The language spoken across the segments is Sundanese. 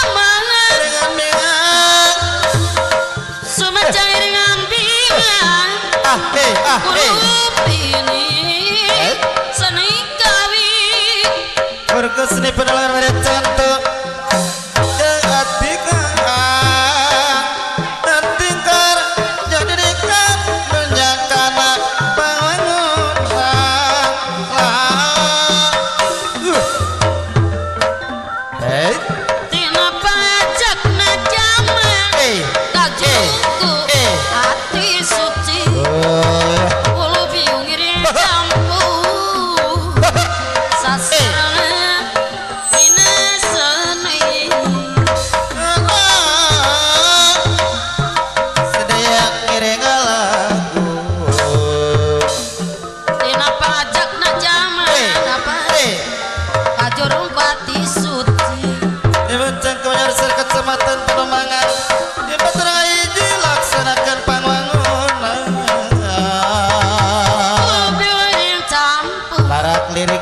Iringan bingan Sumacang iringan bingan ah eh ah eh Kulupini seni kawin Berkeseni penalangan mere cantik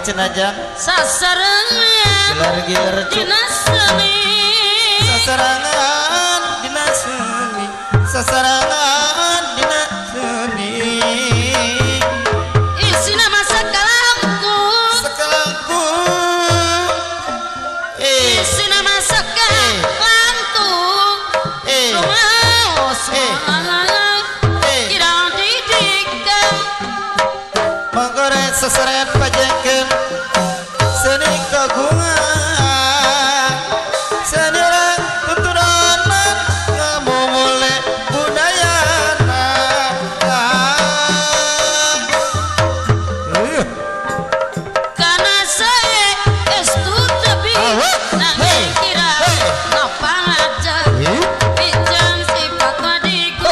Cenajang sasarangan gilar-gilar dina seni sasarangan dina seni sasarangan dina seni isina masa kalangku sakalangku isina masa kalangku rumaos kirang didikan mangkore sasarangan pajengkeun seni kagungan seni orang tuturunan ngamumule budayana kana sae estu tebi nanging kira napa ngaca pijan sifat diku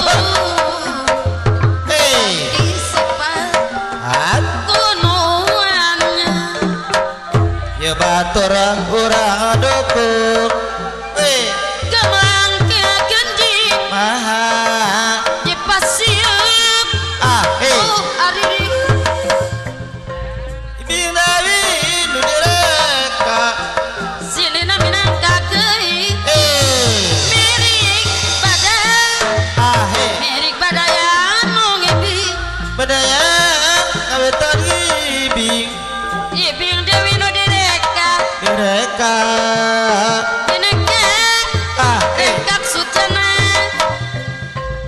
ya batur urang dukung gemangke gendi maha dipasiep ah oh ari binawi nu direka silina minangka keuing mirik badan ah mirik badayan nu ngibi badayan kawetan ngibing ibing dewi nu direka direka dineka ah rengkak sujana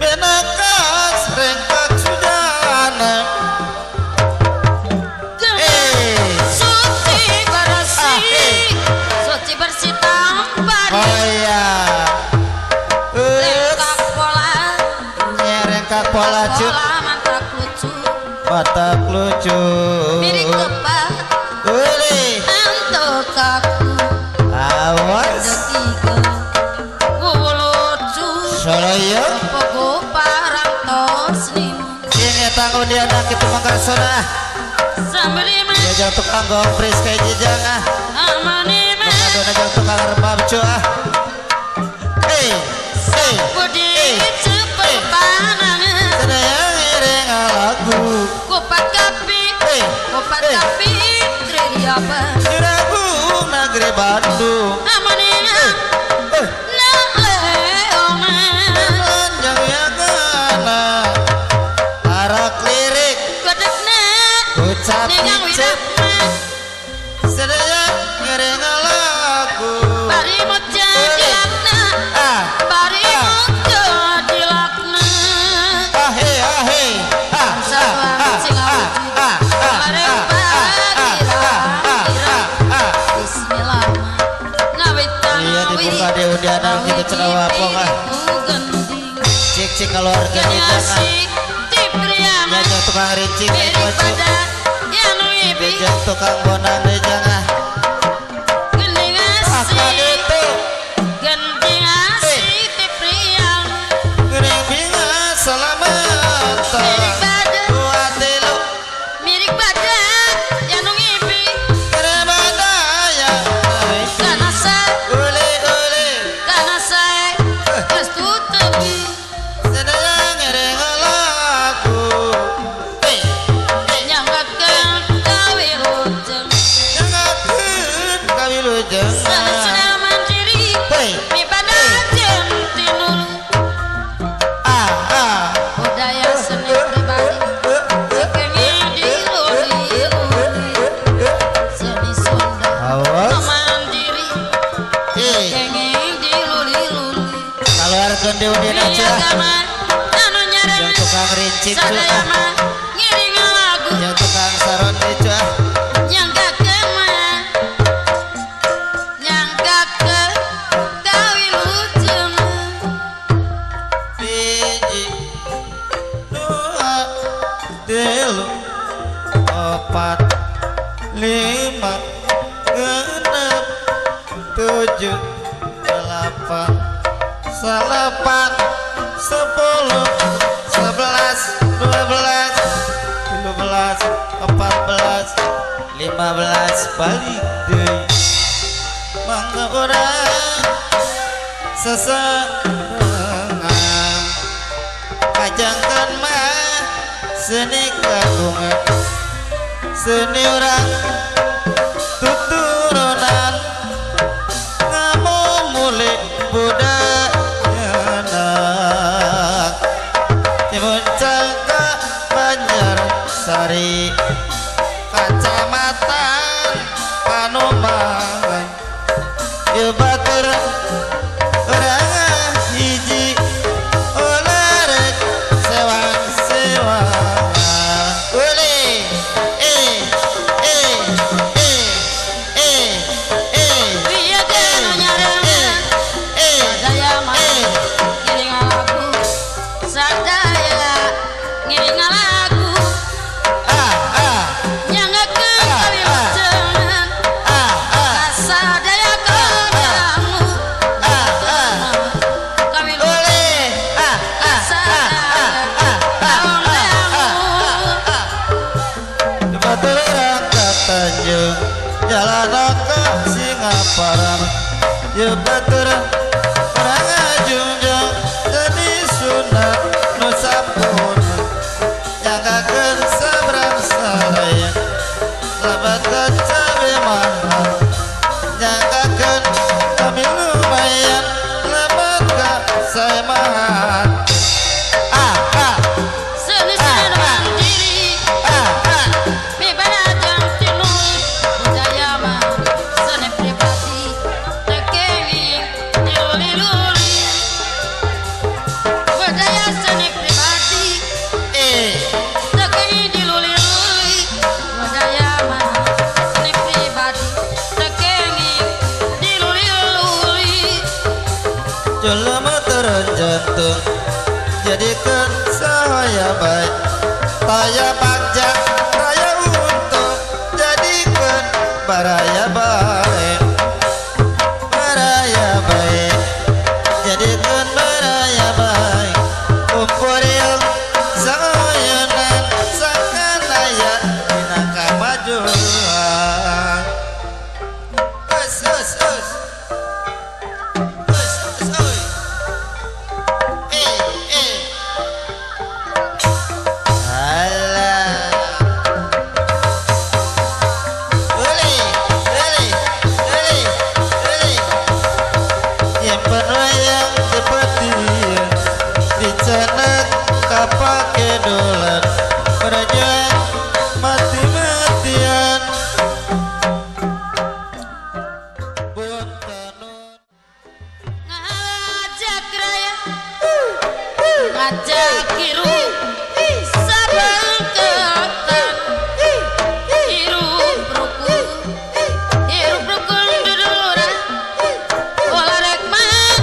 benakak rengkak sujana suci bersih suci bersih tanpa oh iya rengkak pola rengkak pola cuk pola mantak lucu matak lucu mirik kepak Uli antuk aku awas ketiga lucu soloyo pogo parantos nimu ini tanggung dia anak itu mangkarsona sambil ya jangan tukang gompris kayak jijang ah amane adona jangan tukang rebab cu ah budi cepet panangan sedaya ngiring lagu kupat kapi kupat kapi tridiapa Diragu negeri Bandung amane na leona panjang yagana arak lirik kodekna ucap ningang icip wirahma sedaya ngiring lagu bari moja dilakna ah bari moja dilakna ah he ah he ah ah ah ah ah ah ah bismillah ngawitan iya dibuka deh undian gitu cenah wapong ah cik cik keluarga jijang ah ya tukang rincing kayak wacu jejak tukang bonang jejang ah gending ah itu gending asih tipriang gering binga selamat dua tilu mirik badak yang ngibi kerebada ya karena saya ule ule karena saya estu tebi sedaya ngiring lagu nyanggakeun kawe rujeng nyanggakeun Kenging diluli-luli. Kaluarkeun deui dina cah. Jeung tukang rincik cuy. Ngiring lagu. Jeung tukang saron deui cuy. Nyangka ke mah. Nyangka ke kawilujeung. 1, 2, 3, 4, 5, 6, 7, 8, 9, 10, 11, 12, 13, 14, 15, balik deui. Mangga urang sesenengan. Kajangkeun mah seni kagungan, seni urang tuturunan, ngamumule budayana. Timuncang ka Banjarsari, Kacamatan Panumangan, ieu batur urang hiji ulah rek sewang-sewangan. Uli eh eh eh eh eh Wiya kana nyarengan. eh Sadaya mah eh ngiring lagu. Sadaya ngiring lagu. ah ah Nyanggakeun kawilujengan. ah ah Sadaya kamu. ah ah Kawilujengan. Uli ah ah ah ah ah ah ah. Batur urang ka Tanjung, jalana ka Singaparna. Ye batur urang ngajungjung, jadi sunat nu sampurna. Nyanggakeun sabrang saraya, lebat ka cabe mahal. Nyanggakeun kami lumayan, lebat ka saemahan. Ah ah Seni seni mandiri. ah ah. Mibada tinul budaya mah seni pribadi tekenging diluli-luli. Budaya seni pribadi Eh tekenging diluli-luli. Budaya mah seni pribadi tekenging diluli-luli. Jelema turun jantung jadikan saya baik, taya bagja taya untung, jadikan baraya baik, baraya baik, jadikan baraya baik. Umpuriung saoyenan sakanaya dina kamajuan. Us us us us us oi. Eh eh. Alah. Uli, uli, uli, uli. Nyimpen wayang tepatian, dicanak kapake dolan, berjuang mati-matian. Buntanun. Ngajak raya, ngajak hirup, sabengketan. Hirup rukun, hirup rukun duduluran. Ulah rek mah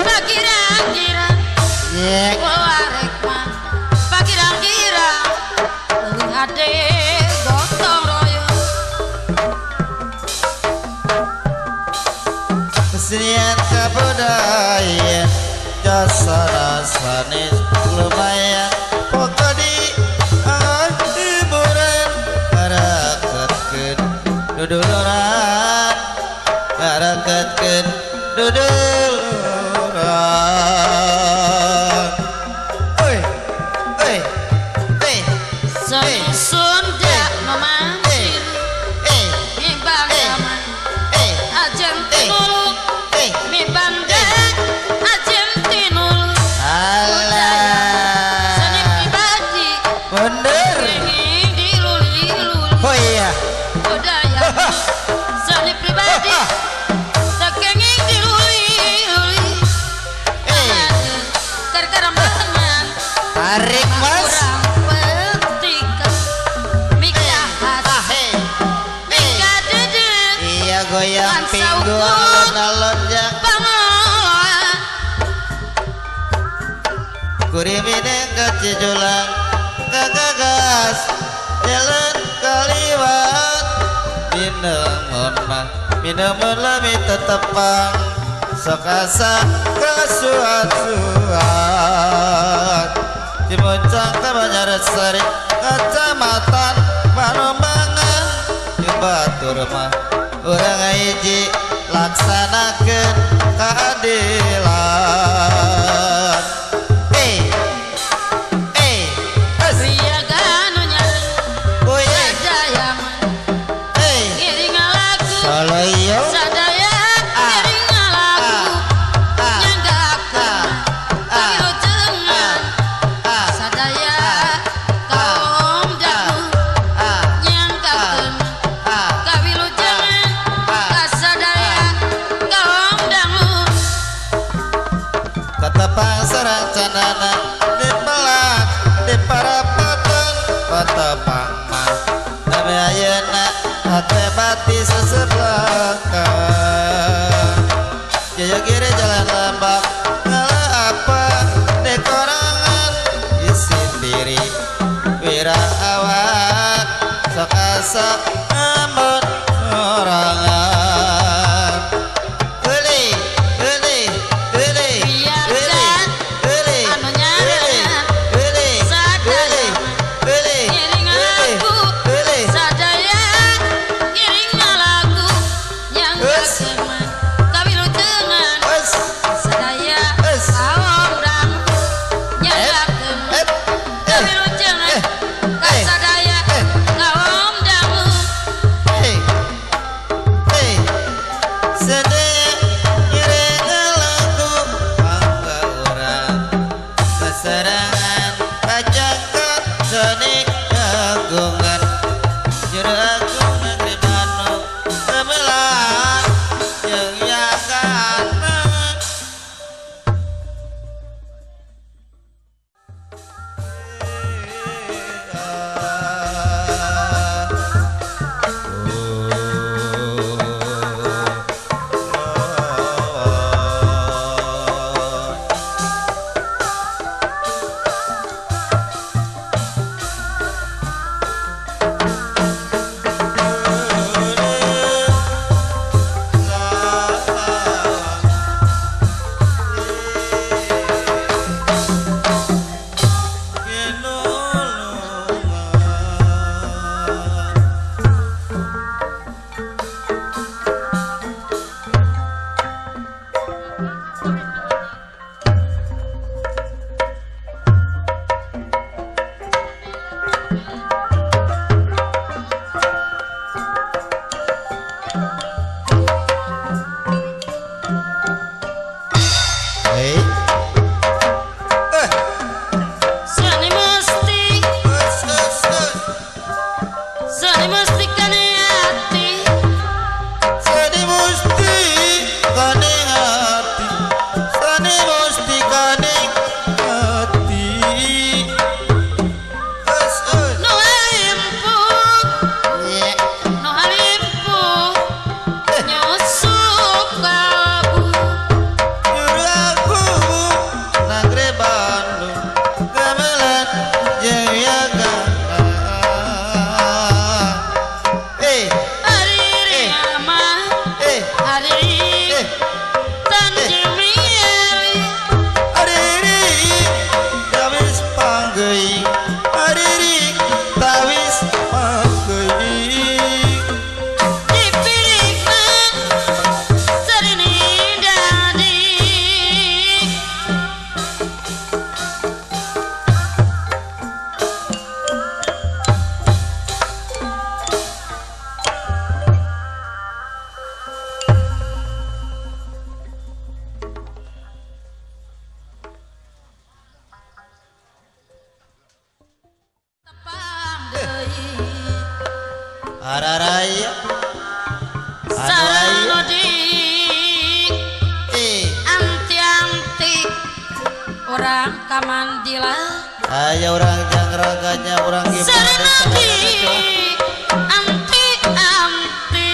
pakirang-kirang, Yek. ulah rek mah pakirang-kirang. Leuwih hade gotong royong. Kesenian kebudayaan jasa sanes lumayan, pokok di hiburan ngaraketkeun duduluran, ngaraketkeun duduluran. Oi oi oi Seni Sunda nu mancir, eh mibanda mah eh ajeng tinulu. eh Mibanda ajeng tinulu. Alah. Seni pribadi Bener. kenging diluli-luli. Oh iya. Budaya seni pribadi tekenging diluli. Awas jalan kaliwat minemun mah minemun lami tetepang sok asa kasuat-suat Cimuncang ka Banjarsari kecamatan Panumbangan batur mah urang hiji laksanakeun keadilan. Hati sesebelahkan jaya kiri jalan lembak ngalah apa dekorangan isin diri wira awak sok asa amun orangan uli uli uli uli uli uli uli uli uli uli Araraya anti-anti orang kamandila aya orang jangraganya orang gimana anti-anti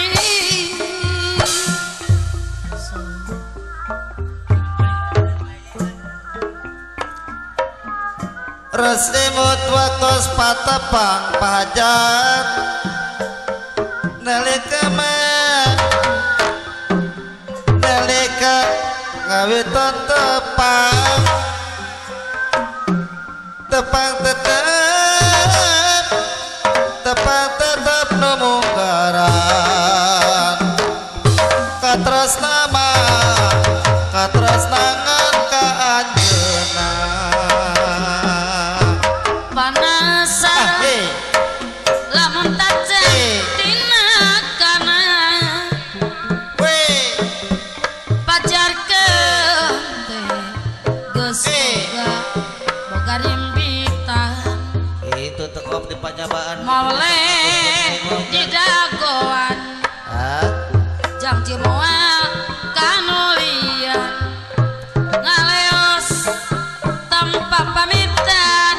Resimut waktos patepang pajak nelika nelika ngawitan tepang tepang tetep tepang tetep numunggaran katresna katresnangan ka anjeunna panasaran lamun tacan tina kana pajarkeun teh geus boga rimbitan itu tekop di panyabaan mole di dagoan jangji moal kanulian ngaleos tanpa pamitan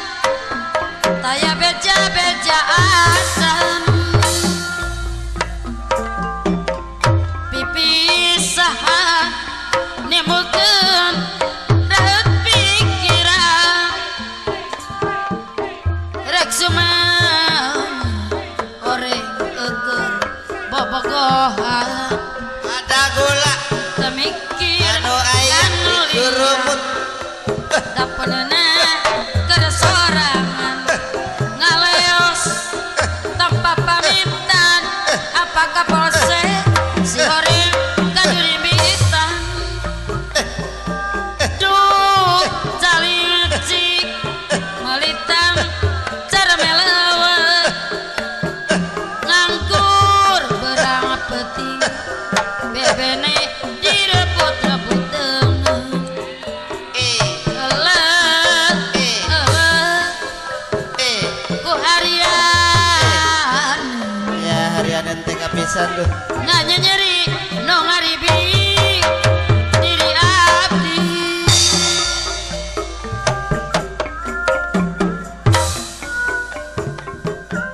taya beja-bejaan pipisahan nimbulkeun raheut pikiran rek sumah oreng eukeun bobogohan ada gula temikir anu aya dikerumut dapeunna keur sorangan ngaleos tanpa pamitan apakah polse si horeng kadurimbitan duh calicik melitan cara melewe nganggur berang peting bebene direbut-rebut elet elet ku harian ya harian ente kapisan tuh nganyeri nu ngaribing diri abdi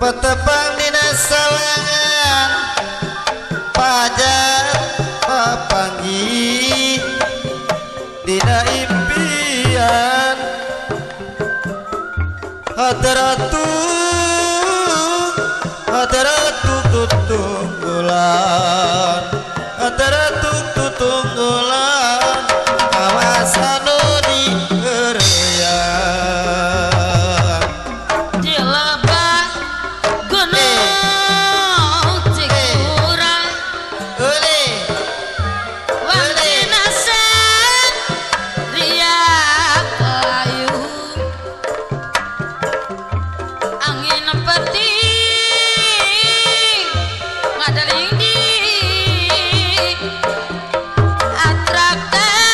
petepang dina salangan pajar papanggih dina impian hateratu hateratu tutunggulan hateratu tutunggulan kawasan nu dieureuyang di lebah gunung Cikura wangtina riak layu angin peting ngadaling di atraktan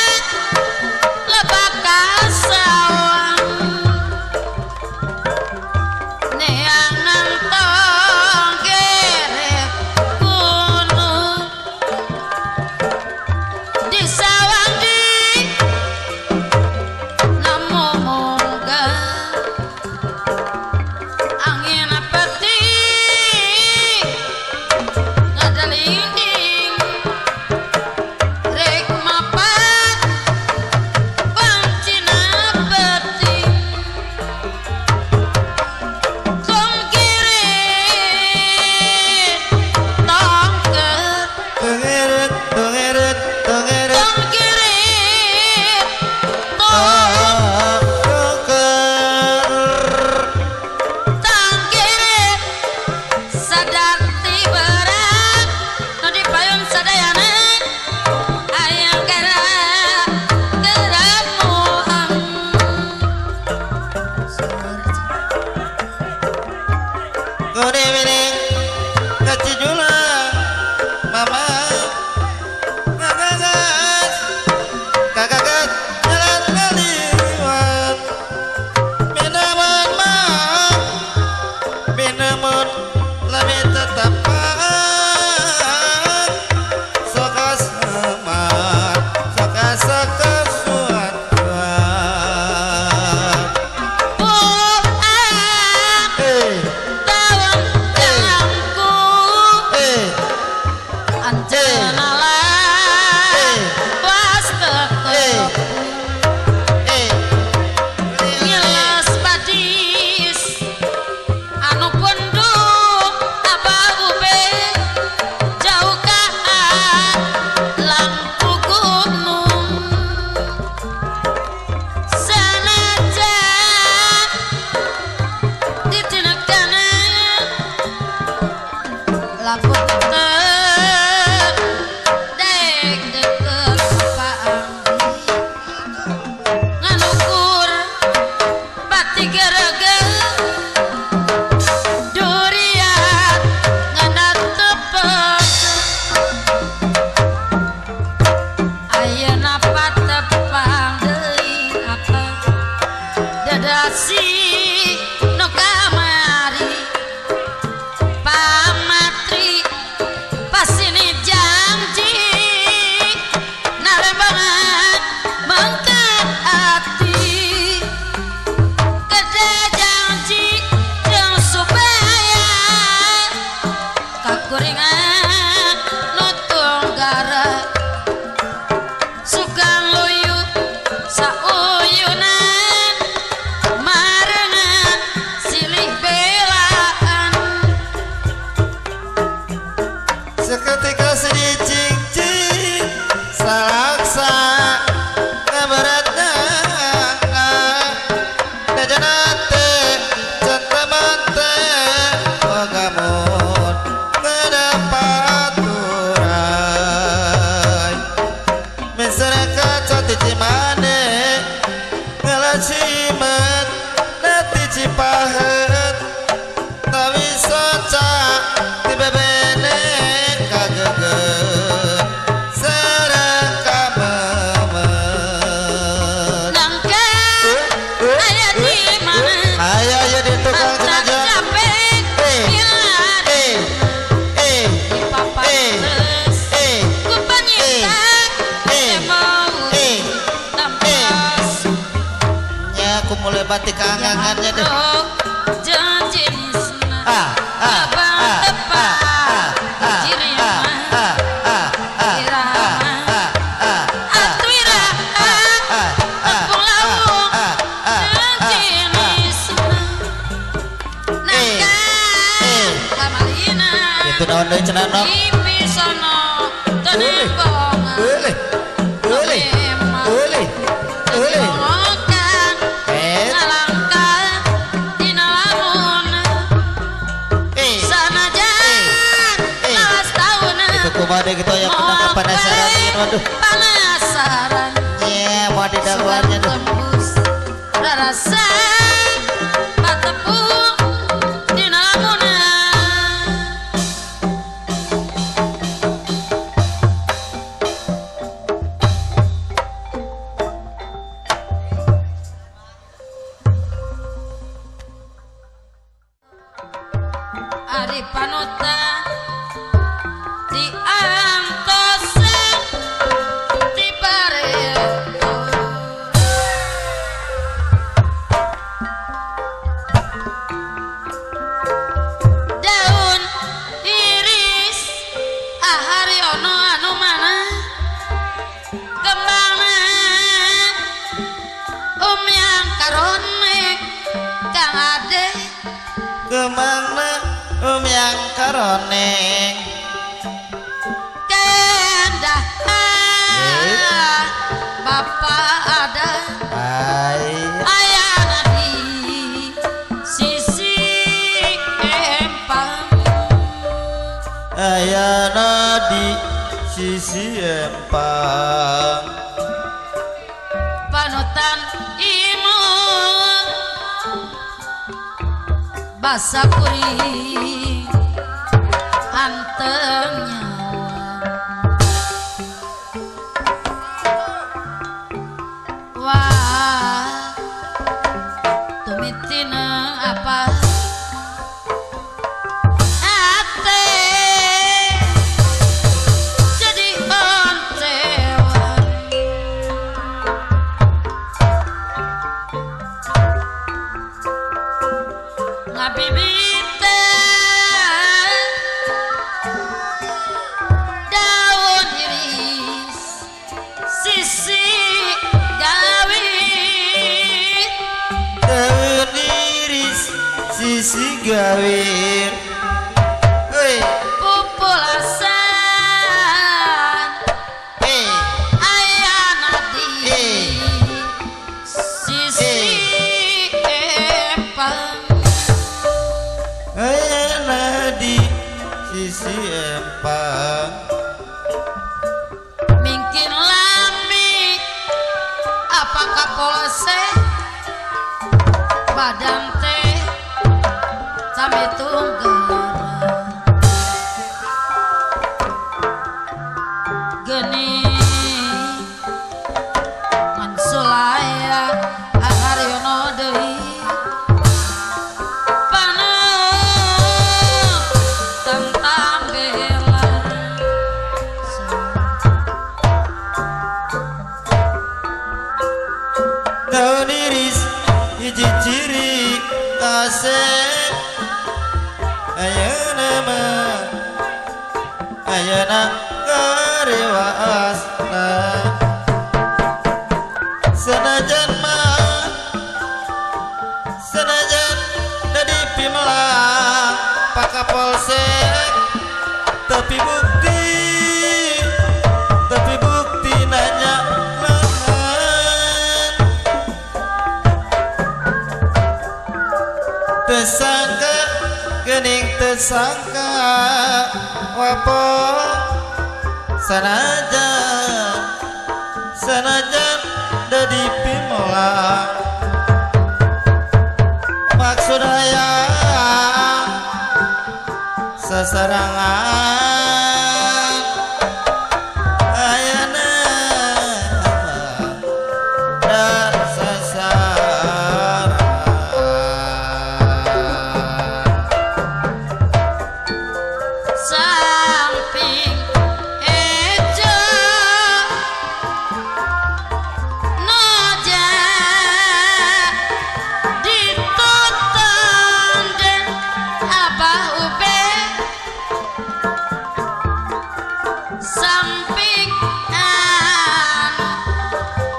beratna Dajanate centemante Ogamun ngedapaturai Mesreka coti cimane Ngelacimet nati cipahet Tawi soca ti bebene kageget Sareng kamemet. Nangka aya di mana? Ayo ayo di tukang Mata jenajah. capek Eh, bila eh, eh, di papantes eh, ku penyinta eh, mau eh. nampas Ya aku mulai batik kangangannya deh. Jenisna Ah, ah, abang ah, tepat ah, ah, cirima ah, ah, ah, irama ah, ah, atuira ah, ah, tepung lawung ah, ah, ah, jenisna nangka eh. kamalina Itu naon deui cenah nok? Ibisono tenembongan Euleuh, euleuh, euleuh, euleuh. Tenembongan Eh, ngalangkah dina lamun eh. sanajan Eh. lawas taun Itu kumaha deui kitu aya kena penasaran ieu waduh. Penasaran Ya, mau didagoannya sugan tuh. tembus rarasa patepung dina lamunan. Ari panutan di antosan di bareto daun iris aharyono anu mana kembangna yang karone kang ade Kemana yang karoneng kendah bapak ada Hai ayana di sisi empang ayana di sisi empang panutan imut basa kuring anteng nyawa wah tumitina apa ate jadi ontewan ngabibita daun iris sisi gawir daun iris sisi gawir. Hei, pupulasan hei, ayana di Eh. sisi empang ayana di sisi empang mungkin lami apakah polose badan teh sami tunggara geni ngan sulaya aharyono deui panu tentang bela. Daun iris hiji ciri kasep ayeuna mah ayeuna karewaasna sanajan mah sanajan dadi pimelang pakapolsek tapi bukti nanya lahan. Tersangka gening tersangka wapo sanajan sanajan dadi pimola maksud hayang seserangan ayana dan sesarangan samping ejo noja dituton den Abah Ube samping anu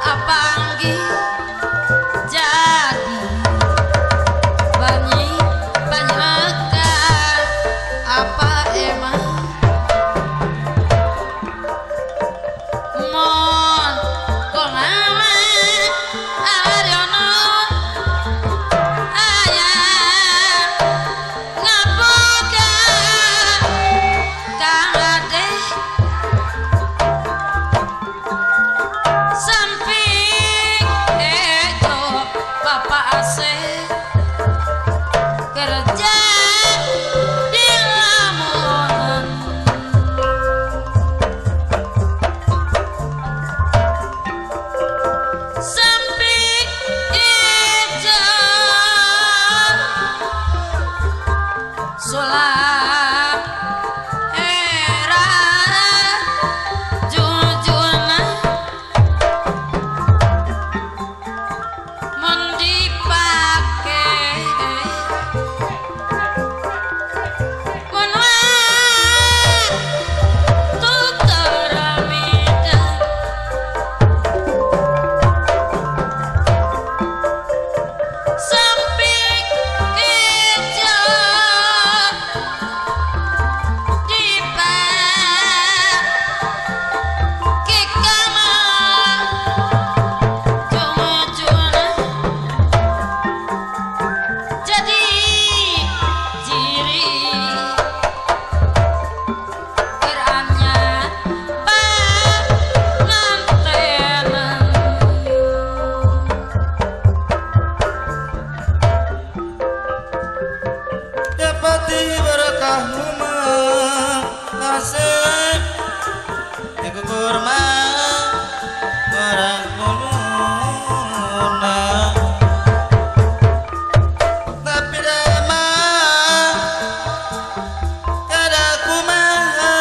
apanggi jadi banyi banyekan apa emang mon kongama aryono ayah ngaboga kang ade samping ejo bapak asih kerja di Lamongan samping ejo sulam era jujuna mun dipake mun waktu teramida samping ejo dipake kama jujuna jadi ciri keranya pangantenan dapati berkah rumah kasih iku kurma barang muluna tapi dama kada kumaha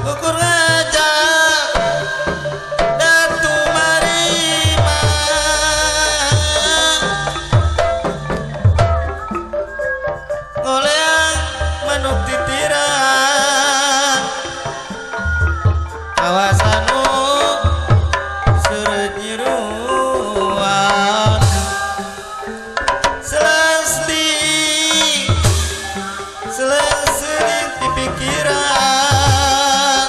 ukur ngajak datu marima ngoleang manuk titiran kawasanu seureut nyiruan selasting selasting di pikiran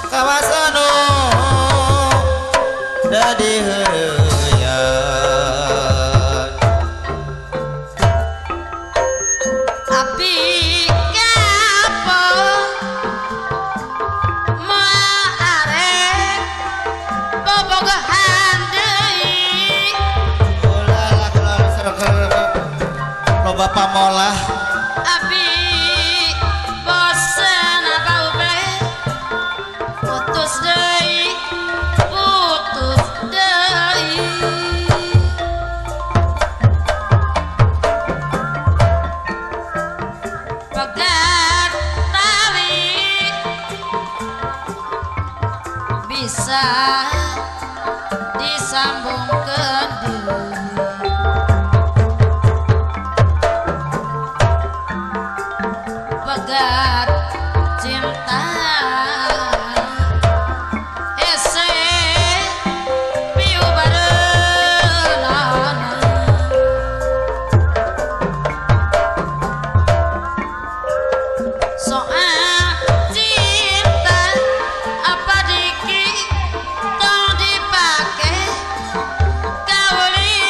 kawasanu dadi heureyan tapi kapo maarek bobogohan deui ulah lah kalau serker loba pamolah abi bosen apa ube putus deui putus deui pegat tali bisa disambungkeun deui pegat cinta ese piu bareunana soal cinta apa diki tong dipake kauli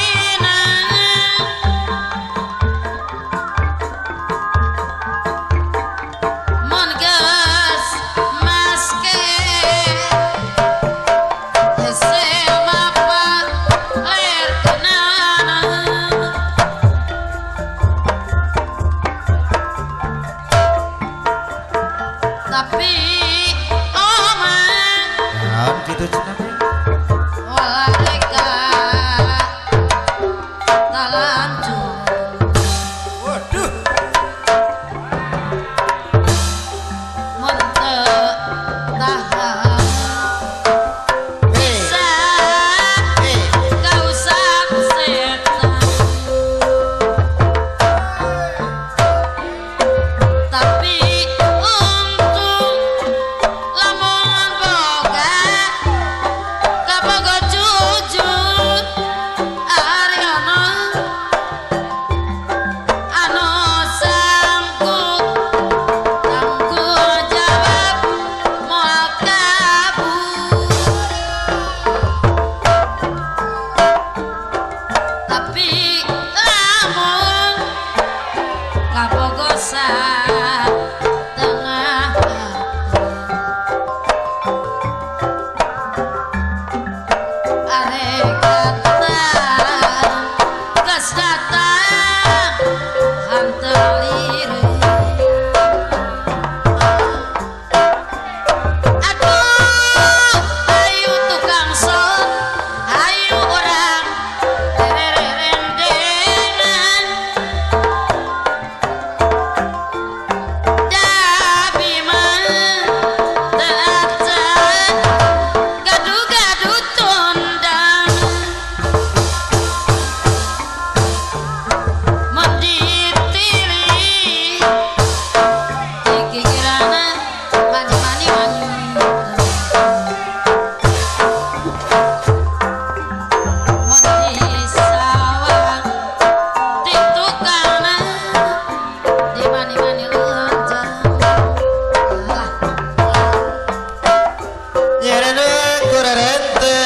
Kurarente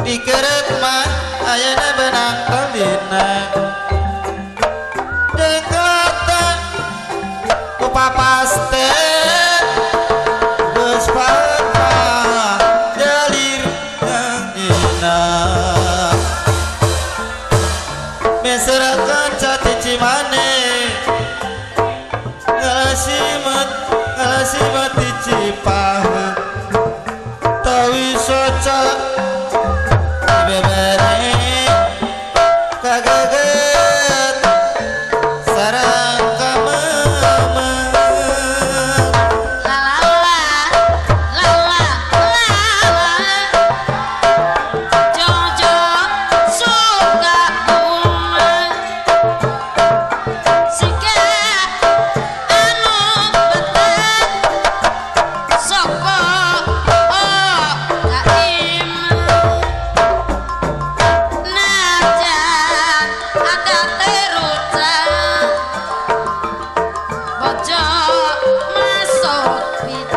dikeret mah ayana benang talina dengkelatan ku papaste geus patah jalir dina meserakan cati cimane ngalasimat di Cipahu tawi soca bebere kageget sarang kamama La la la la la Jojo suka bunga sika anu betah soko oh kaim najan akate rucah bojo masuk pit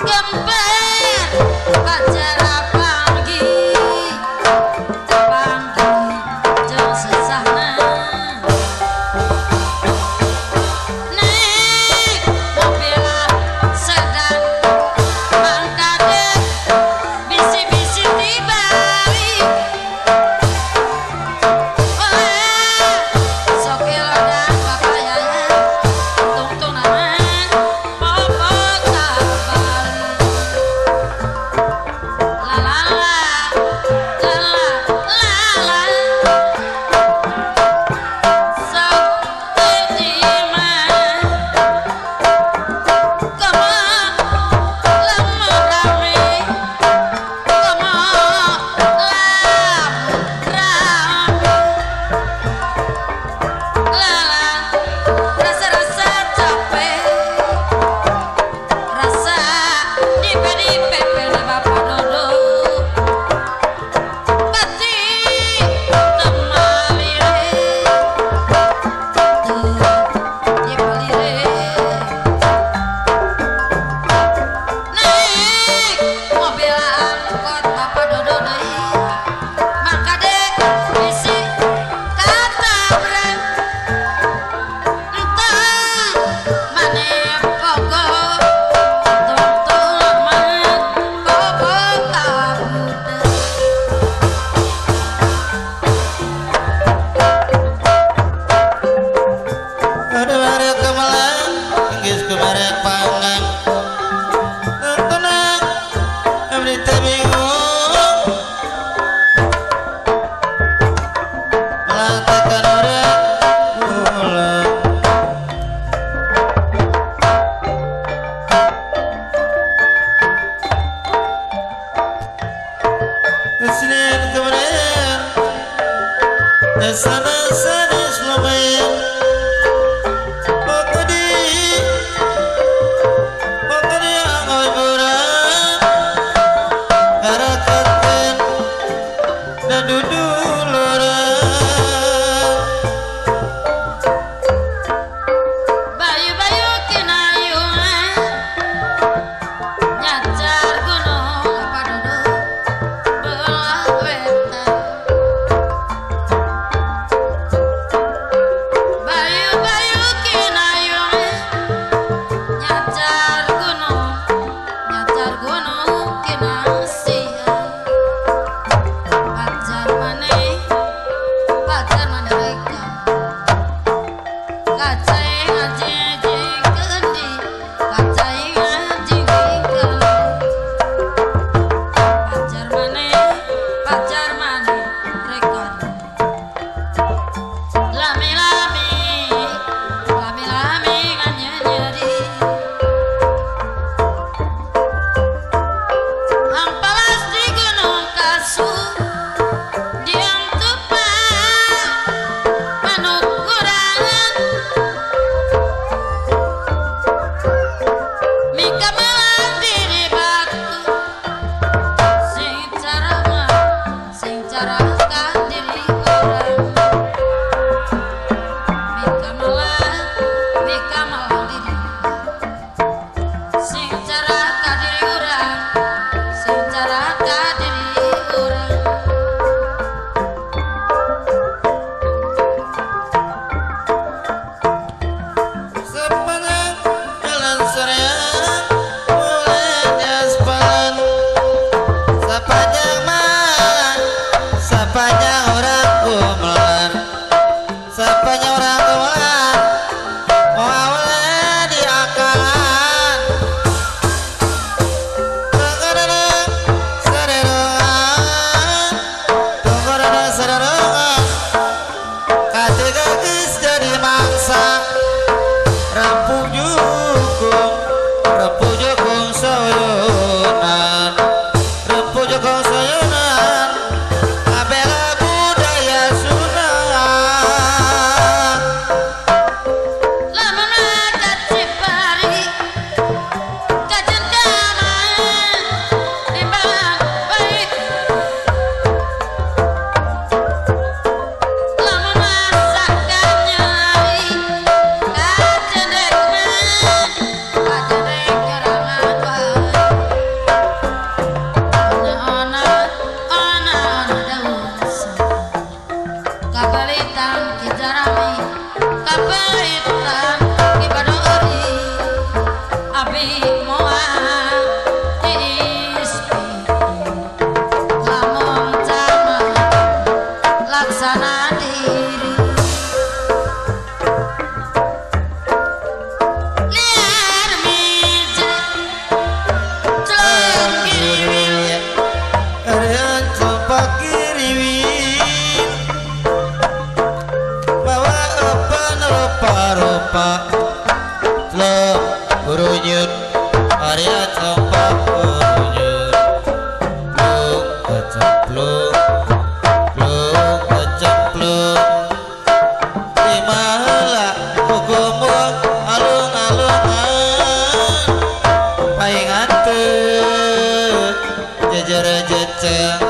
gemper pacar panggi panggi jeung sesahna naik mobil sedan mangkade bisi-bisi tibalik oleh sokilodan bapak yaya tungtungan popok kabar la la la la la la sok terima kama lama rame kama lamun rame lala rasa-rasa capek rasa dipe-dipe bapak dodo pati temalire tuh dipalire naik mobil angkot bapak dodo deui maka dek bisi katabrak entah mane pogo tungtung mat popo kabudak. Ada merek kemelang geus kumerek panggang tenang abdi teh bingung melantakan orek pulang Senin kemarin sana sana lumayan Pokoknya angoi buran harakatkan dan duduluran. Bayu-bayu kinayungan nyacar gunung apa dodo belah wetan. Bayu-bayu kinayungan nyacar gunung kinasihan. Pacar maneh reka kacai ngaji kendi kacai ngaji kendi pacar maneh rekan lami lami lami lami nganyeri ampalas di gunung kasu diam tumpah manuk kurangan mika melang diri batu sing cara sing cara diri orang mika melang diri sing cara Maria compak kunyur blung kecemplung blung kecemplung lima heula kukumu alung-alungan paingan teu jejer jeceng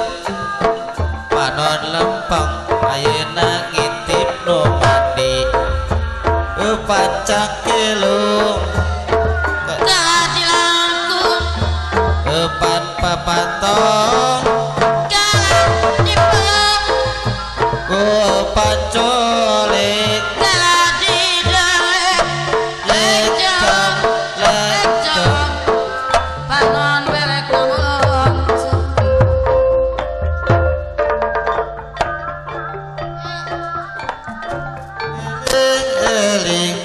panon lempeng ayeuna ngintip nu mandi pancang kelung Kadilanku Epan papantong kalah dipeluk ku pancolik kalah didelek lecong lecong panon belek namun eling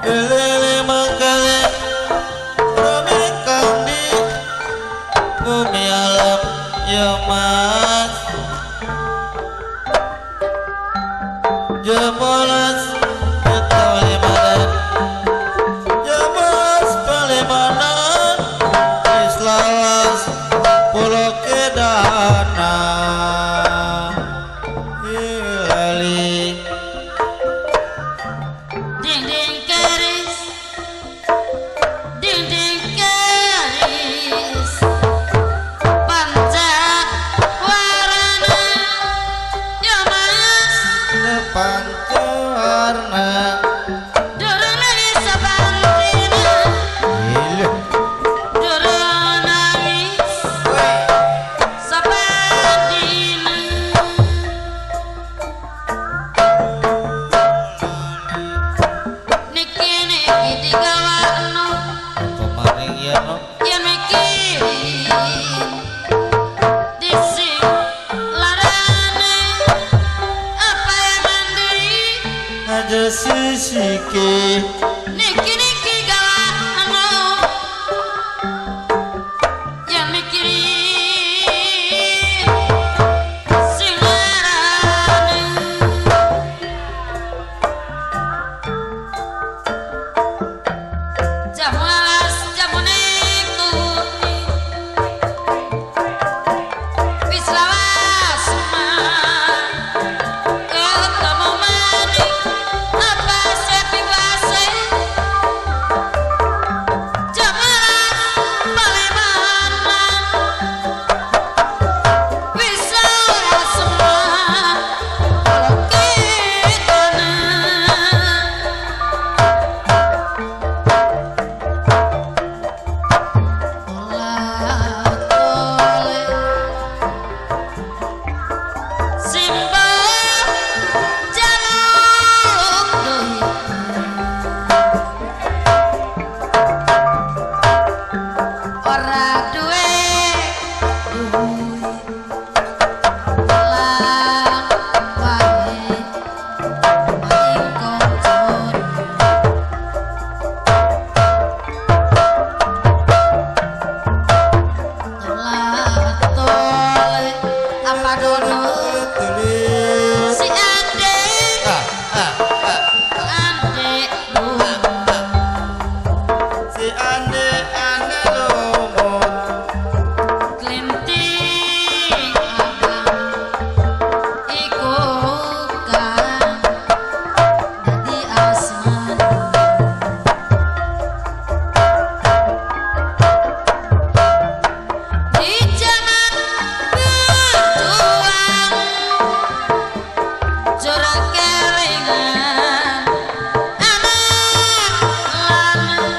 eling mangkale rame kang di bumi alam ya mas jemolas petalimanan jemolas palimanan islawas pulo kedana ilali dinding keris dinding keris pancak warna ya mas panca warna durung nangis sabantina Iluh. durung nangis sabantina niki niki digawakno Apa maning ya no? yen mikirin dising larane apa yang mandi Aja sisiki niki niki gawakno yen mikirin sing larane jamu alas jamune kuning wis lawas mah ketemu maning apa seping wase jamu alas palimanan wis lawas mah kalau kita. Simbah jaluk duit ora duwe duit lan wae maring kancane. Apa dono Tulis si ande ah ah ah ande lumut si ande ande lumut klinting abang iku kang dadi asmane di jaman berjuang jora kelingan anak lanang.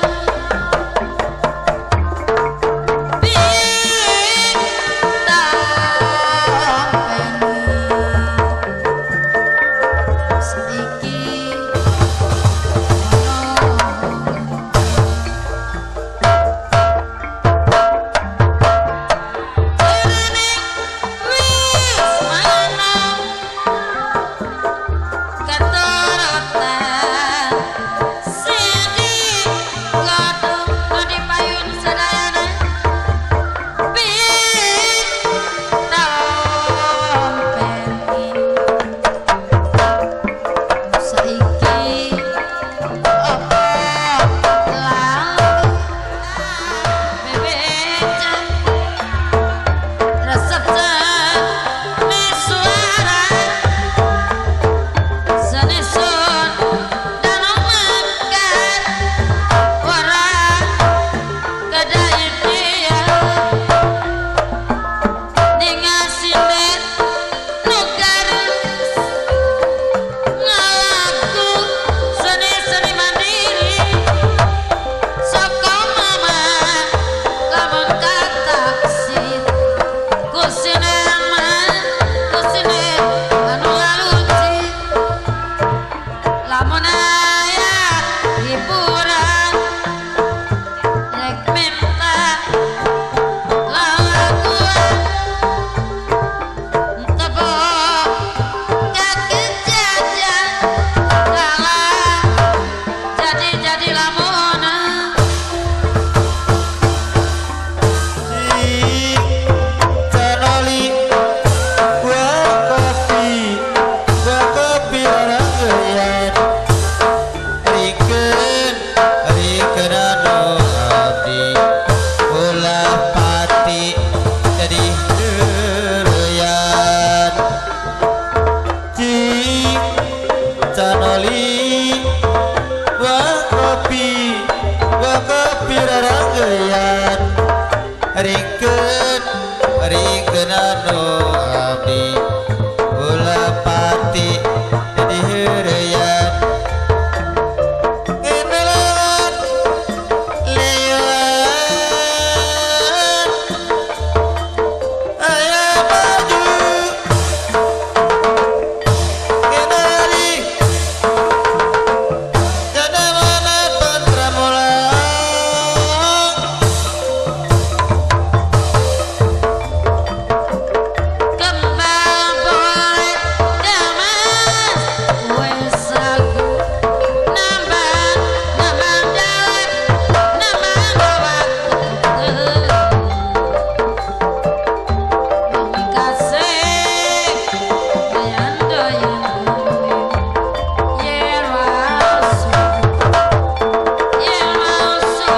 Heureyan ringkeun ringkeun anu abdi ulah pati di heureyan ngenelan lian aya baju kenali jadamana patramulang. Kembang boleh damas wes aku nambang nambang jalan nambang bawa wong kasih doyan doyan yen wasu yen wasu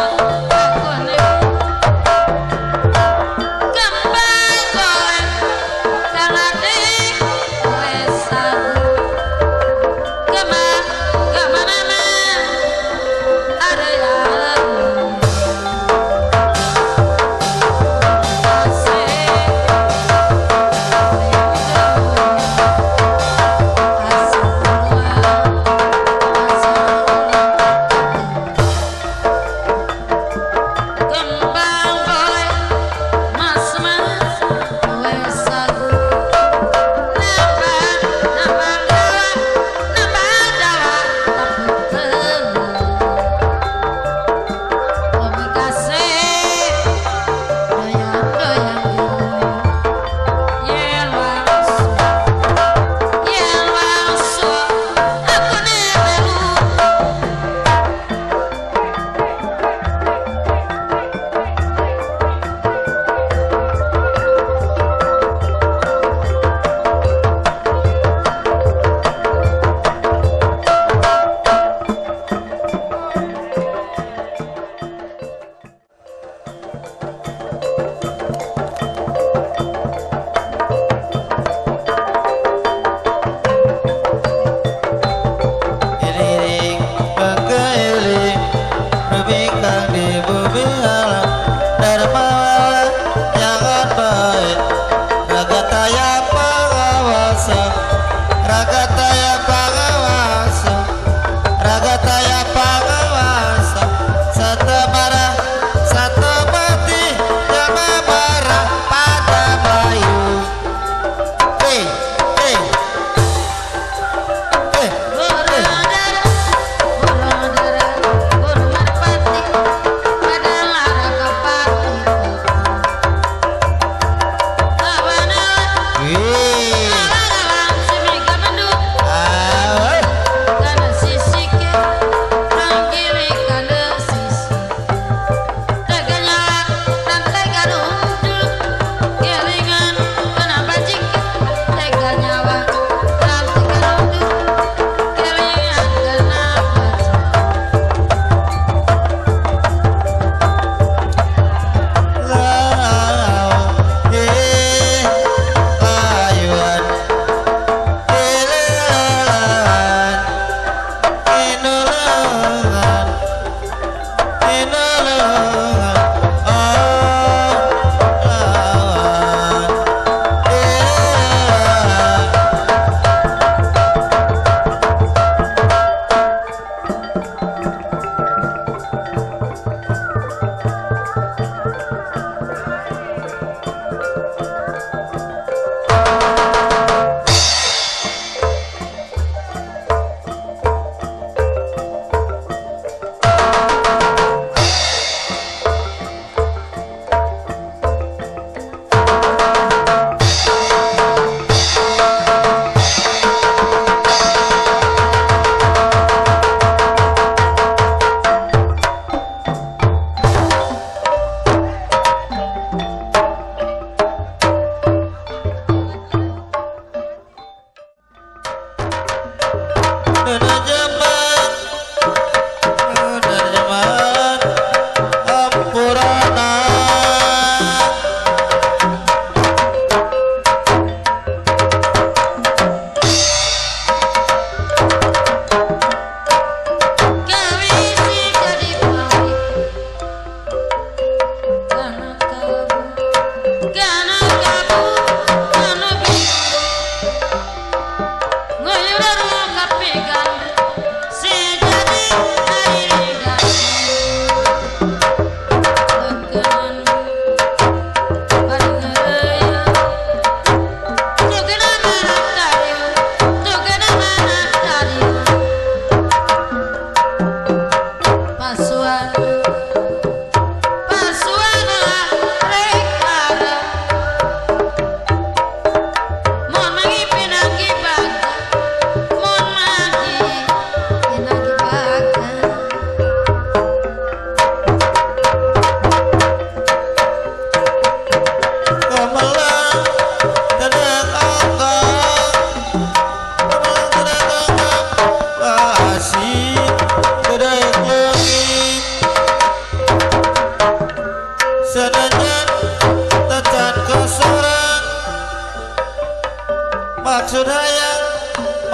aku nek kembang boleh kalade wes aku kemana kemana ada yang kembang boleh mas mas wes aku nambah nambah dawa nambah dawa tapi wong kasih doyan doyan yen wasu yen wasu aku melu. Iring pekailing rumikang di bumi alam darmawa jangan baik raga taya pangawasa raga taya pangawasa raga taya pangawasa satu marah satu mati jama marah pada bayu. Eh eh eh Burung dara, burung merpati, pada lari.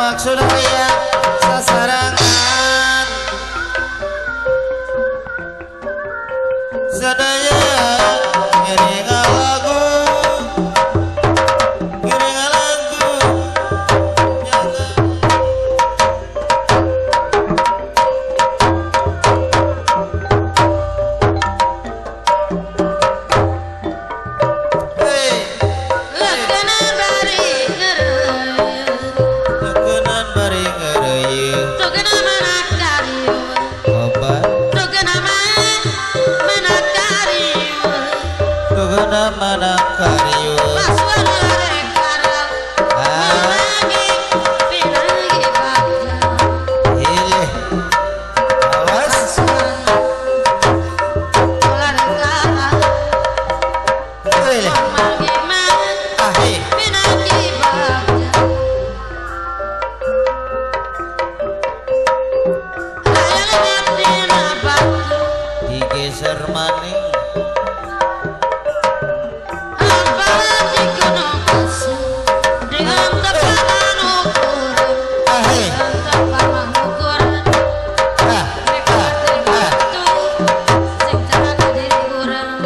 Maksud hayang sasarangan sadaya ngiring lagu ngiring lagu. Hey, Lekenan bari ngereuy. Tekenan bari ngereuy. Tugena mana karieu. Obat. Tugena mana karieu. Tugena mana karieu. Pasuan arek karal. Ah. Mangi pinangi bagja. Hilih. Awas. Pasuan ular karal. Hilih. Mangi Ah, hei. pinangi bagja. Hayang dina batu. Digeser maning. Hampa di gunung kesu. Dengan tepanan ukuran. Ah, hei. Dengan tepanan ukuran. Ah, ah, ah. Sing cara diri urang.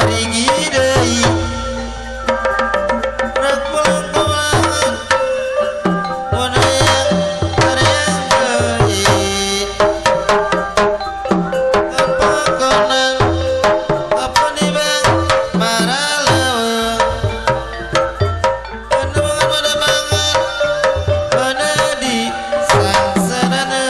Parigi deui rek pulang kumaha mun hayang hayang deui apa konang apa nibang maraleuweung penebangan penebangan mana di sangsarana.